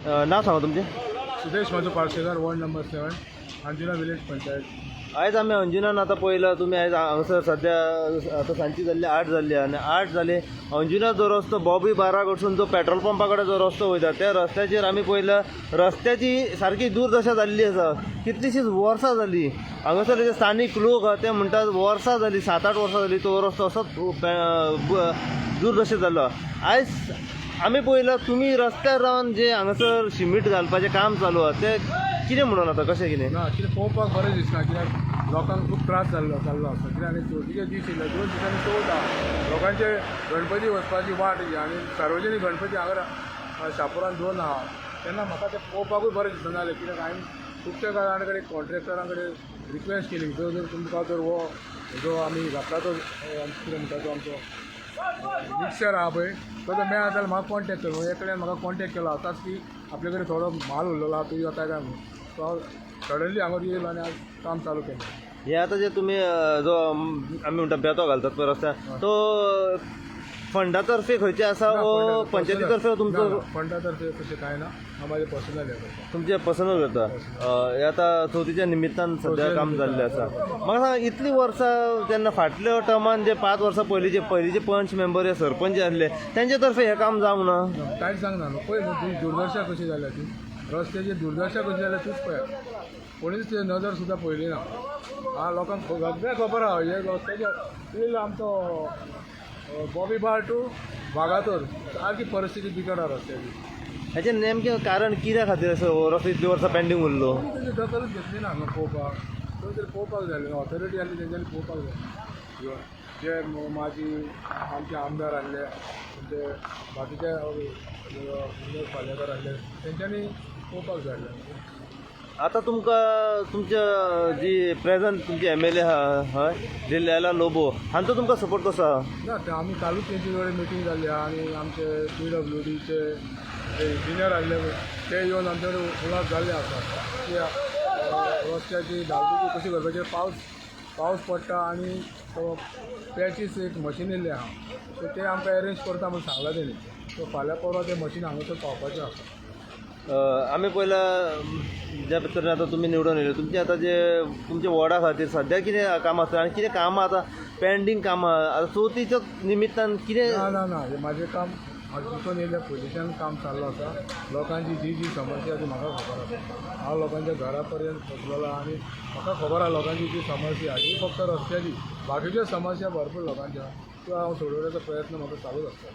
नाव सांगा तुमचें. Sudesh Madhu Parsekar, ward number 7, Anjuna village panchayat. आयज आमी अंजुनान आतां पळयलां तुमी आयज हांगासर सद्या आतां सांजची जाल्ली 8 जाल्ली आनी 8 जाली अंजुना जो रस्तो बॉबी बारा कडसून जो पेट्रोल पंपा कडेन जो रस्तो वयता त्या रस्त्याचेर आमी पळयला रस्त्याची सारकी दुर्दशा जाल्ली आसा. कितलीशींच वर्सां जाली हांगासर जे स्थानीक लोक आहा ते म्हणटात वर्सां जाली 7-8 वर्सां जाली तो रस्तो असोच दुर्दशा जाल्लो. आयज आमी पळयलां तुमी रस्त्यार रावन जे हांगासर शिमीट घालपाचें काम चालू आहा तें कितें म्हणून आतां कशें कितें ना कितें पळोवपाक बरें दिसना, कित्याक लोकांक खूब त्रास जाल्लो चाललो आसा. कित्याक आनी चवथीचे दीस येयले, 2 दिसांनी चवथ आहा, लोकांचे गणपती वचपाची वाट ही आनी सार्वजनीक गणपती हांगा शापुरान 2 आहा, तेन्ना म्हाका तें पळोवपाकूय बरें दिसना जालें. कित्याक हांवें खुबशे जाणां कडेन कॉन्ट्रेक्टरां कडेन रिक्वेस्ट केली, जर जर तुमकां जर हो जो आमी घातला तो कितें म्हणटा तो आमचो मिक्सर आहा पळय तो जर मेळत जाल्यार म्हाका कॉन्टेक्ट कर. एकल्यान म्हाका कॉन्टेक्ट केलो आतांच की आपले कडेन थोडो म्हाल उरलेलो आहा, तूं येता काय म्हणून. सो हांव सडनली हांगा येयलो आनी आज काम चालू केलें. हे आतां जे तुमी जो आमी म्हणटा बेतो घालतात पळय रस्त्यार तो फंडा तर्फे खंयचे आसा वो पंचायती तर्फे तुमचो? फंडा तर्फे तशें कांय ना, हांव म्हाजें पर्सनल हें करता. तुमचें पर्सनल करता. हे आतां चवथीच्या निमित्तान सद्या काम जाल्लें आसा. म्हाका सांग इतलीं वर्सां जेन्ना फाटल्या टर्मान जे 5 वर्सां पयलींचे पयलींचे पंच मेंबर या सरपंच जे आसले तेंचे तर्फे हें काम जावंक ना? कांयच जावंक ना न्हू. पळय न्हू तुमी दुर्दशा कशी जाल्या ती, रस्त्याची दुर्दशा कशी जाल्या तूच पळय, कोणीच ते नदर सुद्दां पळयली ना. आं लोकांक सगळें खबर आहा हे रस्त्याचे. आमचो बॉबी बार टू वागातोर सारकी परिस्थिती बिकट आहा रस्त्याची. हाचें नेमकें कारण कित्या खातीर असो रस्तो इतलीं वर्सां पेंडींग उरलो? तेजी दखलूच घेतली ना न्हू पळोवपाक, कोणी तरी पळोवपाक जाय आसलें, ऑथॉरिटी आसली तेंच्यांनी पळोवपाक जाय. जे माजी आमचे आमदार आसले, आमचे बाकीचे विनोद पालयेकर आसले, तेंच्यांनी पळोवपाक जाय आसलें. आतां तुमकां तुमच्या जी प्रेझंट तुमची एम एल ए आहा हय डिलायला लोबो हांचो तुमकां सपोर्ट कसो आहा? ना ते आमी कालूच तेंचे कडेन मिटींग जाल्ली आहा आनी आमचे PWDचे जे इंजिनियर आसले ते येवन आमचे कडेन उलोवप जाल्लें आसा की रस्त्याची डागडुजी कशी करपाची. पावस पडटा आनी तो पॅचीस एक मशीन येयल्लें आहा, सो ते आमकां एरेंज करता म्हूण सांगलां तेणी. सो फाल्यां परवां तें मशीन हांगासर पावपाचें आसा. आमी पळयलां ज्या तरेन आतां तुमी निवडून येयले तुमचे आतां जे तुमच्या वॉर्डा खातीर सद्या कितें कामां आसता आनी कितें कामां आतां पेंडींग कामां आतां चवथीच्या निमित्तान कितें? ना ना ना, हें म्हाजें काम जितून येयल्या पयलींच्यान काम चालू आसा. लोकांची जी जी समस्या ती म्हाका खबर आसा. हांव लोकांच्या घरा पर्यंत पोचलेलो आनी म्हाका खबर आसा लोकांची जी समस्या ही फक्त रस्त्याची, बाकीच्यो समस्या भरपूर लोकांच्यो आहा, त्यो हांव सोडोवपाचो प्रयत्न म्हाका चालूच आसता.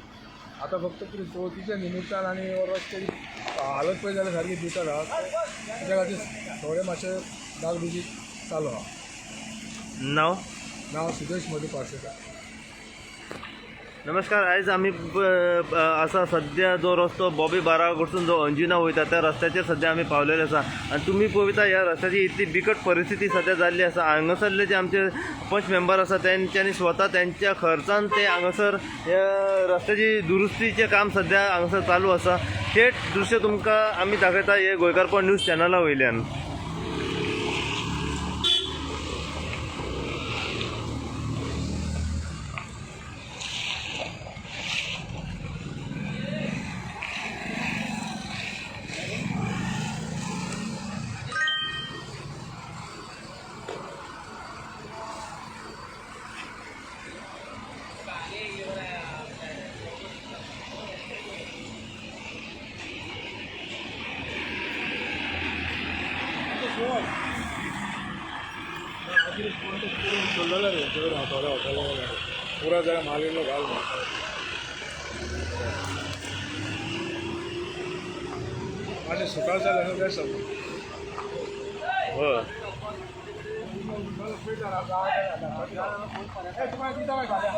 आतां फक्त कितें चवथीच्या निमित्तान आनी रस्त्याची हालत पळय जाल्यार सारकी बिकट आहा, त्या खातीर थोडे मातशे डागडुजी चालू आहा. नांव? नांव सुदेश मधू पार्सेकर. नमस्कार. आयज आमी आसा सद्या जो रस्तो बॉबी बारा कडसून जो अंजुना वयता त्या रस्त्याचेर सद्या आमी पावलेले आसा आनी तुमी पळयता ह्या रस्त्याची इतली बिकट परिस्थिती सद्या जाल्ली आसा. हांगासरले जे आमचे पंच मेंबर आसा तेंच्यांनी स्वता तेंच्या खर्चान ते हांगासर ह्या रस्त्याची दुरुस्तीचें काम सद्या हांगासर चालू आसा. थेट दृश्य तुमकां आमी दाखयता हे गोंयकारपण न्यूज चॅनला वयल्यान. पुरा जाल्यार म्हाल येयलो घाल. मातशें सुकाळ जालें न्हू बेस्ट जाता. हय तुका दिता मागीर फाल्यां.